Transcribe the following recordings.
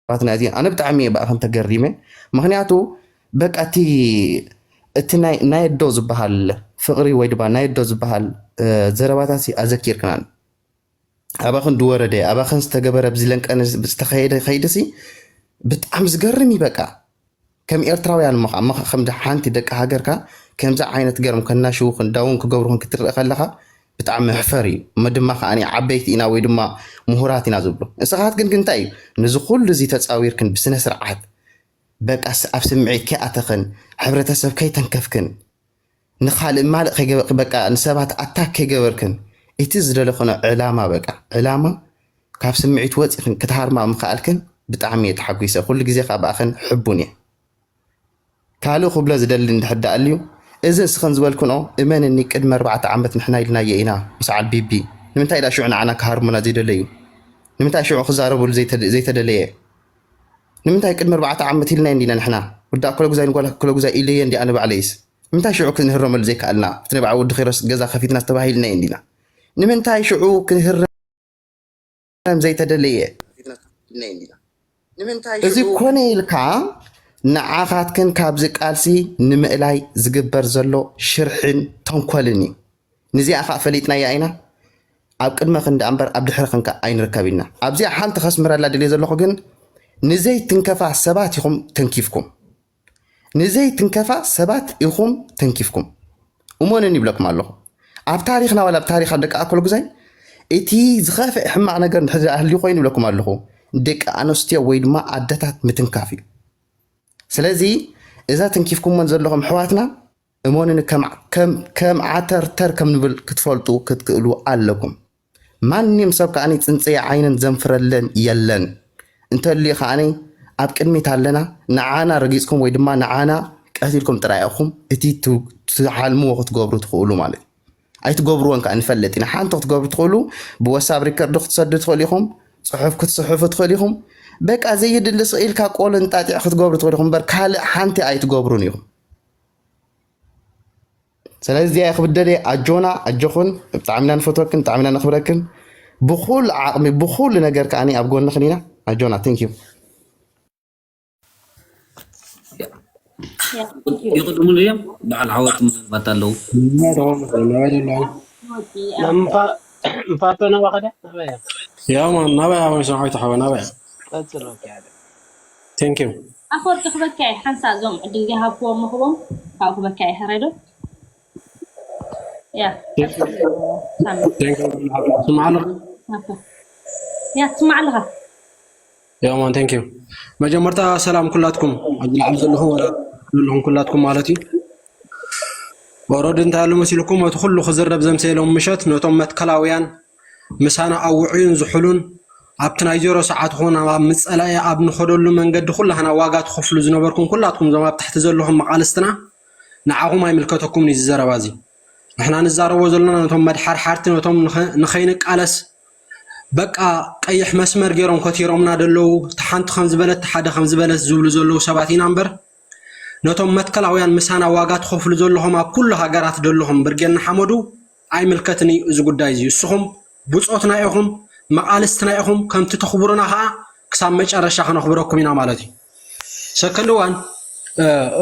ዘረባትና እዚአን ኣነ ብጣዕሚ እየ ብኣኽን ተገሪመ። ምኽንያቱ በቃ እቲ እቲ ናይ ናይ ኣዶ ዝበሃል ፍቕሪ ወይ ድማ ናይ ኣዶ ዝበሃል ዘረባታት ኣዘኪርክናን ኣባኽን ዝወረደ ኣባኽን ዝተገበረ ብዝለንቀነ ዝተኸየደ ከይድሲ ብጣዕሚ ዝገርም እዩ። በቃ ከም ኤርትራውያን እሞ ከዓ ከም ሓንቲ ደቂ ሃገርካ ከምዚ ዓይነት ገርም ከናሽውኽን ዳውን ክገብሩኽን ክትርኢ ከለኻ ብጣዕሚ መሕፈር እዩ። እሞ ድማ ከዓ ዓበይቲ ኢና ወይ ድማ ምሁራት ኢና ዝብሉ። ንስኻት ግን እንታይ እዩ ነዚ ኩሉ እዚ ተፃዊርክን ብስነ ስርዓት በቃ ኣብ ስምዒት ከይኣተኽን ሕብረተሰብ ከይተንከፍክን ንኻልእ ማልእ በቃ ንሰባት ኣታክ ከይገበርክን እቲ ዝደለኽኖ ዕላማ በቃ ዕላማ ካብ ስምዒት ወፂኽን ክትሃርማ ምኽኣልክን ብጣዕሚ እየ ተሓጒሰ። ኩሉ ግዜ ከዓ ብኣኽን ሕቡን እየ። ካልእ ክብሎ ዝደሊ እንድሕር ደኣ ኣልዩ እዚ እስኽን ዝበልክንኦ እመንኒ ቅድሚ ኣርባዕተ ዓመት ንሕና ኢልናዮ ኢና ምስ ዓል ቢቢ ንምንታይ ኢላ ሽዑ ንዓና ክሃርሙና ዘይደለዩ? ንምንታይ ሽዑ ክዛረብሉ ዘይተደለየ? ንምንታይ ቅድሚ ኣርባዕተ ዓመት ኢልና እንዲና ንሕና ወዲ ኣከለጉዛይ ንጓል ኣከለጉዛይ ኢለየ እንዲ ኣነ ባዕለይስ ንምንታይ ሽዑ ክንህረመሉ ዘይከኣልና? እቲ ናይ በዓል ወዲ ኺሮስ ገዛ ከፊትና ዝተባሂልና እንዲና ንምንታይ ሽዑ ክንህረም ዘይተደለየ? እዚ ኮነ ኢልካ ንዓኻትክን ካብዚ ቃልሲ ንምእላይ ዝግበር ዘሎ ሽርሕን ተንኮልን እዩ። ንዚኣ ከዓ ፈሊጥናያ ኢና። ኣብ ቅድመ ክንዳ እምበር ኣብ ድሕረ ክንካ ኣይንርከብ ኢልና ኣብዚኣ ሓንቲ ከስምረላ ድልየ ዘለኹ ግን ንዘይትንከፋ ሰባት ኢኹም ተንኪፍኩም ንዘይትንከፋ ሰባት ኢኹም ተንኪፍኩም እሞንን ይብለኩም ኣለኹ። ኣብ ታሪኽና ዋላ ኣብ ታሪኽ ደቂ ኣኮል ጉዛይ እቲ ዝኸፍአ ሕማቕ ነገር እንድሕር ኣህልዩ ኮይኑ ይብለኩም ኣለኹ ደቂ ኣንስትዮ ወይ ድማ ኣደታት ምትንካፍ እዩ። ስለዚ እዛ ተንኪፍኩሞን ዘለኹም ኣሕዋትና እሞንን ከም ዓተርተር ከም ንብል ክትፈልጡ ክትክእሉ ኣለኩም። ማንም ሰብ ከዓኒ ጽንጽያ ዓይንን ዘንፍረለን የለን። እንተልዩ ከዓኒ ኣብ ቅድሚት ኣለና። ንዓና ረጊጽኩም ወይ ድማ ንዓና ቀቲልኩም ጥራይ ኢኹም እቲ ትሓልምዎ ክትገብሩ ትኽእሉ ማለት እዩ። ኣይትገብርዎን ከዓ ንፈልጥ ኢና። ሓንቲ ክትገብሩ ትኽእሉ ብወሳብ ሪከርድ ክትሰዱ ትኽእሉ ኢኹም። ጽሑፍ ክትጽሕፉ ትኽእሉ ኢኹም። በቃ ዘይድሊ ስቕ ኢልካ ቆሎ እንጣጢዕ ክትገብሩ ትኽእሉ ኢኹም እምበር ካልእ ሓንቲ ኣይትገብሩን ኢኹም። ስለዚ እዚኣ ክብደል ኣጆና ኣጆኹን ብጣዕሚና ንፈትወክን ብጣዕሚና ነኽብረክን ብኩሉ ዓቕሚ ብኩሉ ነገር ከዓኒ ኣብ ጎንኽን ኢና ኣጆና thank you ይቕድሙ እዮም በዓል ዓወት ምናልባት ኣለዉ ምፓቶ ናባኸደ ናበያ ያማ ናበያ ወይ ሰብዓዊ ተሓወ ናበያ ቀፅሎ thank you ኣፈወርቂ ክበካ እየ ሓንሳእ እዞም ዕድል ዘይሃብክዎም ምኽቦም ካብኡ ክበካ እየ ሕረዶ ያ ስማዕ ኣለኻ ያ ትስማዕ ኣለኻ ያማን thank you መጀመርታ ሰላም ኩላትኩም ኣብዚ ላዕሊ ዘለኹም ወላ ዘለኹም ኩላትኩም ማለት እዩ ኦሮድ እንታይ ኣሎ መሲልኩም እቲ ኩሉ ክዝረብ ዘምሰሎም ምሸት ነቶም መትከላውያን ምሳና ኣብ ውዑይን ዝሑሉን ኣብቲ ናይ ዜሮ ሰዓት ኹን ኣብ ምጸላኢ ኣብ ንኸደሉ መንገዲ ኩላህና ዋጋ ትኸፍሉ ዝነበርኩም ኩላትኩም ዞም ኣብ ታሕቲ ዘለኹም መቓልስትና ንዓኹም ኣይምልከተኩምን እዩ ዝዘረባ እዚ ንሕና ንዛረቦ ዘለና ነቶም መድሓርሓርቲ ነቶም ንኸይንቃለስ በቃ ቀይሕ መስመር ገይሮም ከቲሮምና ደለዉ ሓንቲ ከም ዝበለት ሓደ ከም ዝበለት ዝብሉ ዘለዉ ሰባት ኢና እምበር ነቶም መትከላውያን ምሳና ዋጋ ትኸፍሉ ዘለኹም ኣብ ኩሉ ሃገራት ደለኹም ብርጌድ ንሓመዱ ኣይምልከትን እዩ እዚ ጉዳይ እዚ እስኹም ብፆትና ኢኹም መቓልስትና ኢኹም ከምቲ ተኽብሩና ከዓ ክሳብ መጨረሻ ክነኽብረኩም ኢና ማለት እዩ ሰከንድ ዋን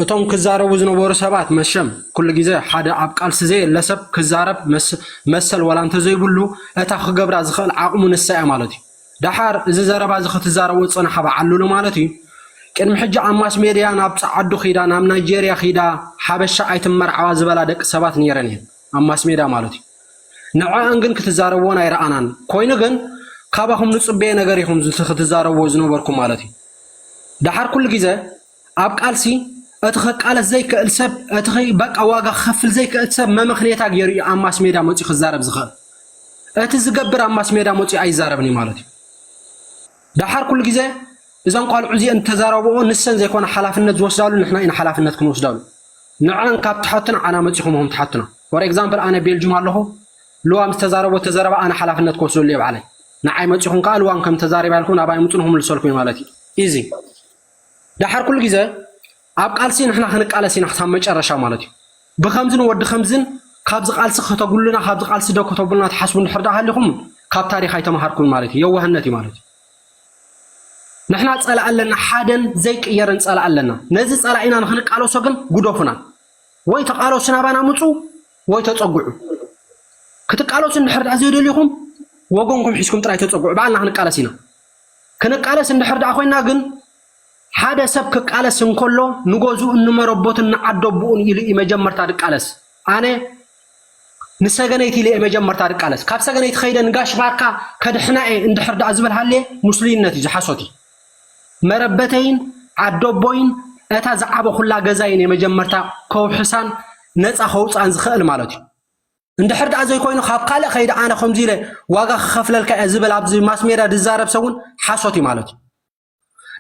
እቶም ክዛረቡ ዝነበሩ ሰባት መሸም ኩሉ ግዜ ሓደ ኣብ ቃልሲ ዘየለ ሰብ ክዛረብ መሰል ዋላ እንተዘይብሉ እታ ክገብራ ዝኽእል ዓቕሙ ንሳ እያ ማለት እዩ ደሓር እዚ ዘረባ እዚ ክትዛረቦ ዝፀናሓ በዓሉሉ ማለት እዩ ቅድሚ ሕጂ ኣብ ማስ ሜድያ ናብ ፀዓዱ ኺዳ ናብ ናይጀርያ ኺዳ ሓበሻ ኣይትመርዓዋ ዝበላ ደቂ ሰባት ነይረን እየን ኣብ ማስ ሜድያ ማለት እዩ ንዕኣን ግን ክትዛረብዎን ኣይረኣናን ኮይኑ ግን ካባኹም ንፅበየ ነገር ኢኹም ክትዛረብዎ ዝነበርኩም ማለት እዩ ደሓር ኩሉ ግዜ ኣብ ቃልሲ እቲ ክቃለስ ዘይክእል ሰብ እቲ በቃ ዋጋ ክኸፍል ዘይክእል ሰብ መመኽንየታ ገይሩ እዩ ኣብ ማስ ሜድያ መፅኡ ክዛረብ ዝኽእል እቲ ዝገብር ኣብ ማስ ሜድያ መፅኡ ኣይዛረብን እዩ ማለት እዩ ደሓር ኩሉ ግዜ እዘን ቆልዑ እዚአን እተዛረብኦ ንሰን ዘይኮነ ሓላፍነት ዝወስዳሉ ንሕና ኢና ሓላፍነት ክንወስዳሉ ንዐን ካብ ትሓቱና ዓና መፂኹም ኹም ትሓቱና for example ኣነ ቤልጅም ኣለኹ ልዋ ምስ ተዛረቦ ተዘረባ ኣነ ሓላፍነት ክወስደሉ እየ ባዕለይ ንዓይ መፂኹም ከዓ ልዋም ከም ተዛሪባ ኢልኩም ናባይ ምፁ ንክምልሰልኩም ማለት እዩ ኢዚ ዳሓር ኩሉ ግዜ ኣብ ቃልሲ ንሕና ክንቃለስ ኢና ክሳብ መጨረሻ ማለት እዩ ብከምዝን ወዲ ከምዝን ካብዚ ቃልሲ ከተጉሉና ካብዚ ቃልሲ ዶ ከተቡልና ትሓስቡ እንድሕር ዳ ሃሊኹም ካብ ታሪኽ ኣይተምሃርኩም ማለት እዩ የዋህነት እዩ ማለት እዩ ንሕና ጸላእ ኣለና፣ ሓደን ዘይቅየርን ጸላእ ኣለና። ነዚ ጸላኢና ንኽንቃለሶ ግን ግደፉና። ወይ ተቃለሱ ናባና ምጹ፣ ወይ ተጸግዑ። ክትቃለሱ እንድሕር ደኣ ዘይደሊኹም፣ ወገንኩም ሒዝኩም ጥራይ ተጸግዑ። ባዕልና ክንቃለስ ኢና። ክንቃለስ እንድሕር ደኣ ኮይና ግን፣ ሓደ ሰብ ክቃለስ እንከሎ፣ ንገዝኡን ንመረቦትን ንዓደቦኡን ኢሉ እዩ መጀመርታ ድቃለስ። ኣነ ንሰገነይቲ ኢለ እየ መጀመርታ ድቃለስ። ካብ ሰገነይቲ ከይደ ንጋሽ ባርካ ከድሕና እየ እንድሕር ደኣ ዝብል ሃልየ፣ ሙስሊምነት እዩ፣ ዝሓሶት እዩ። መረበተይን ዓደቦይን እታ ዝዓበኹላ ገዛይን እየ መጀመርታ ከውሕሳን ነጻ ከውጽኣን ዝኽእል ማለት እዩ። እንድሕር ደኣ ዘይኮይኑ፣ ካብ ካልእ ከይደ ኣነ ከምዚ ኢለ ዋጋ ክኸፍለልካ እየ ዝብል ኣብዚ ማስ ሜድያ ዝዛረብ ሰብ እውን ሓሶት እዩ ማለት እዩ።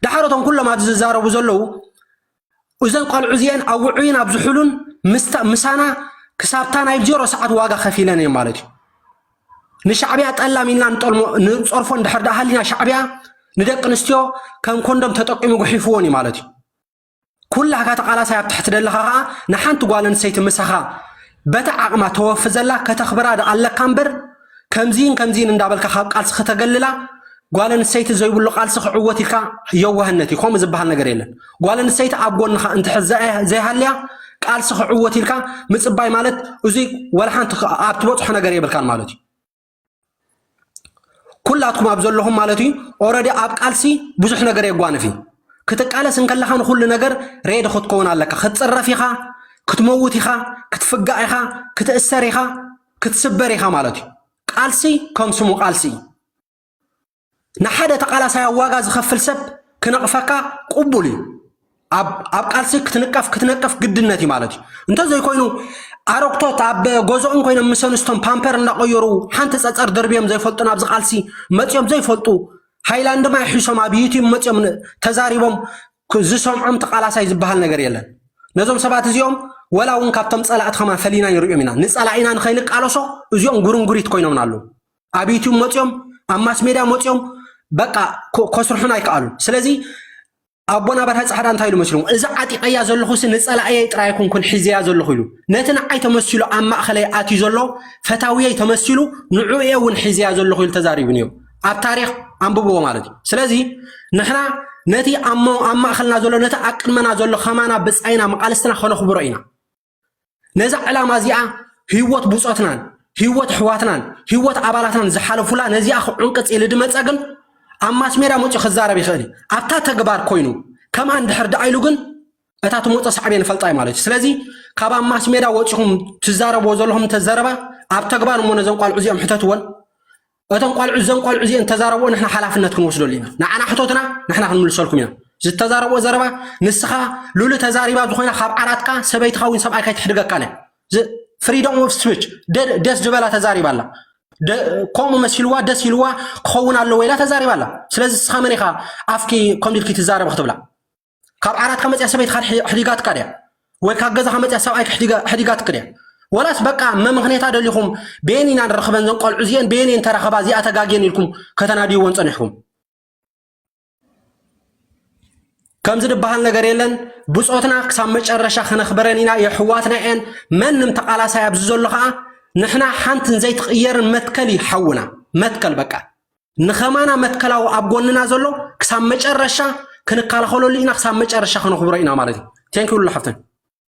ደሓር እቶም ኩሎም ኣብዚ ዝዛረቡ ዘለዉ፣ እዘን ቆልዑ እዚአን ኣብ ውዑይን ኣብ ዝሑሉን ምስታ-፣ ምሳና ክሳብታ ናይ ዜሮ ሰዓት ዋጋ ከፊለን እየን ማለት እዩ። ንሻዕብያ ጠላም ኢልና ንጠልሞ-፣ ንጸርፎ እንድሕር ደኣ ሃሊና፣ ሻዕብያ ንደቂ ኣንስትዮ ከም ኮንዶም ተጠቂሙ ጉሒፍዎን እዩ ማለት እዩ። ኩላካ ተቃላሳይ ኣብ ታሕቲ ደለኻ ከኣ ንሓንቲ ጓል ኣንስተይቲ ምሳኻ በታ ዓቕማ ተወፊ ዘላ ከተኽብራ ደኣ ኣለካ እምበር፣ ከምዚን ከምዚን እንዳበልካ ካብ ቃልሲ ከተገልላ፣ ጓል ኣንስተይቲ ዘይብሉ ቃልሲ ክዕወት ኢልካ የዋህነት እዩ። ከምኡ ዝበሃል ነገር የለን። ጓል ኣንስተይቲ ኣብ ጎንኻ እንድሕር ዘይ-፣ ዘይሃልያ፣ ቃልሲ ክዕወት ኢልካ ምጽባይ ማለት፣ እዙይ ወላ ሓንቲ ክ-፣ ኣብ ትበጽሖ ነገር የብልካን ማለት እዩ። ኩላትኩም ኣብ ዘለኹም ማለት እዩ። ኦረዲ ኣብ ቃልሲ ብዙሕ ነገር የጓንፍ እዩ። ክትቃለስ እንከለኻ ንኹሉ ነገር ሬዲ ክትከውን ኣለካ። ክትጽረፍ ኢኻ፣ ክትመውት ኢኻ፣ ክትፍጋእ ኢኻ፣ ክትእሰር ኢኻ፣ ክትስበር ኢኻ ማለት እዩ። ቃልሲ ከም ስሙ ቃልሲ እዩ። ንሓደ ተቃላሳይ ዋጋ ዝኸፍል ሰብ ክነቕፈካ ቅቡል እዩ። ኣብ፣ ኣብ ቃልሲ ክትንቀፍ፣ ክትነቀፍ ግድነት እዩ ማለት እዩ። እንተዘይኮይኑ፣ ኣረግቶት ኣብ ገዝኦም ኮይኖም ምስ ኣንስቶም ፓምፐር እንዳቐየሩ፣ ሓንቲ ጸጸር ደርብዮም ዘይፈልጡ፣ ናብዚ ቃልሲ መጽዮም ዘይፈልጡ፣ ሃይላንድ ማይ ሒሶም ኣብ ዩቲዩብ መጽዮም ን-፣ ተዛሪቦም ክ-፣ ዝሰምዖም ተቃላሳይ ዝበሃል ነገር የለን። ነዞም ሰባት እዚኦም ወላ እውን ካብቶም ጸላእቲ ከማን ፈሊና ንሪኦም ኢና። ንጸላኢና ንኸይንቃለሶ እዚኦም ጉርንጉሪት ኮይኖምና ኣለዉ። ኣብ ዩቲዩብ መጽዮም፣ ኣብ ማስ ሜድያ መጽዮም፣ በቃ ኮ-፣ ከስርሑና ኣይከኣሉን። ስለዚ ኣቦና በርሀ ጻሕዳ እንታይ ኢሉ መሲልዎም? "እዚ ዓጢቐያ ዘለኹሲ ንጸላእየይ ጥራይ ኣይኮንኩን ሒዘያ ዘለኹ" ኢሉ። ነቲ ንዓይ ተመሲሉ ኣብ ማእከለይ ኣትዩ ዘሎ ፈታውየይ ተመሲሉ ንዕኡ እየ እውን ሒዘያ ዘለኹ ኢሉ ተዛሪቡ ነይሩ። ኣብ ታሪኽ ኣንብብዎ ማለት እዩ። ስለዚ ንሕና ነቲ ኣብ ሞ-፣ ኣብ ማእከልና ዘሎ፣ ነቲ ኣብ ቅድመና ዘሎ ከማና ብጻይና መቓልስትና ከነኽብሮ ኢና። ነዛ ዕላማ እዚኣ ህይወት ብጾትናን ህይወት ኣሕዋትናን ህይወት ኣባላትናን ዝሓለፉላ፣ ነዚኣ ክዕንቅጽ ኢሉ ድመጸ ግን ኣብ ማስ ሜድያ መጺኡ ክዛረብ ይኽእል እዩ። ኣብታ ተግባር ኮይኑ ከምኣ እንድሕር ደኣ ኢሉ ግን እታ ትመጾ ሳዕቤን ይፈልጣ እዩ ማለት እዩ። ስለዚ ካብ ኣብ ማስ ሜድያ ወጺኹም ትዛረብዎ ዘለኹም እንተ ዘረባ ኣብ ተግባር እሞ ነዞም ቋልዑ እዚኦም ሕተትወን። እቶም ቋልዑ፣ እዘን ቋልዑ እዚአን ተዛረብኦ ንሕና ሓላፍነት ክንወስደሉ ኢና። ንዓና ሕቶትና ንሕና ክንምልሰልኩም ኢና። ዝተዛረብኦ ዘረባ ንስኻ ሉሊ ተዛሪባ ዝኾይና ካብ ዓራትካ ሰበይትኻ እውን ሰብኣይካ ኣይትሕድገካን እያ። ዝ-፣ ፍሪደም ኦፍ ስፒች ደ-፣ ደስ ዝበላ ተዛሪባ ኣላ። ደ-፣ ከምኡ መሲልዋ ደስ ኢልዋ ክኸውን ኣለዎ ኢላ ተዛሪባ ኣላ። ስለዚ ንስኻ መን ኢኻ ኣፍኪ ከምዚ ኢልኪ ትዛረቢ ክትብላ? ካብ ዓራትካ መጽያ ሰበይትካ ሕዲ-፣ ሕዲጋትካ ድያ? ወይ ካብ ገዛኻ መጽያ ሰብኣይካ ሕዲጋ-፣ ሕዲጋትክ ድያ? ወላስ በቃ መምኽኔታ ደሊኹም በየን ኢና ንረኽበን ዘን ቆልዑ እዚአን በየን እየን ተራኸባ እዚኣ ተጋግየን ኢልኩም ከተናድይወን ጸኒሕኩም? ከምዚ ድበሃል ነገር የለን። ብጾትና ክሳብ መጨረሻ ክነኽብረን ኢና። የሕዋትና እየን። መንም ተቓላሳይ ኣብዚ ዘሎ ኸኣ ንሕና ሓንትን ዘይትቕየርን መትከል እዩ ሓውና። መትከል በቃ። ንኸማና መትከላዊ ኣብ ጎንና ዘሎ ክሳብ መጨረሻ ክንከላኸለሉ ኢና፣ ክሳብ መጨረሻ ክነኽብሮ ኢና ማለት እዩ። ቴንክ ዩ ሉላ ሓፍተን።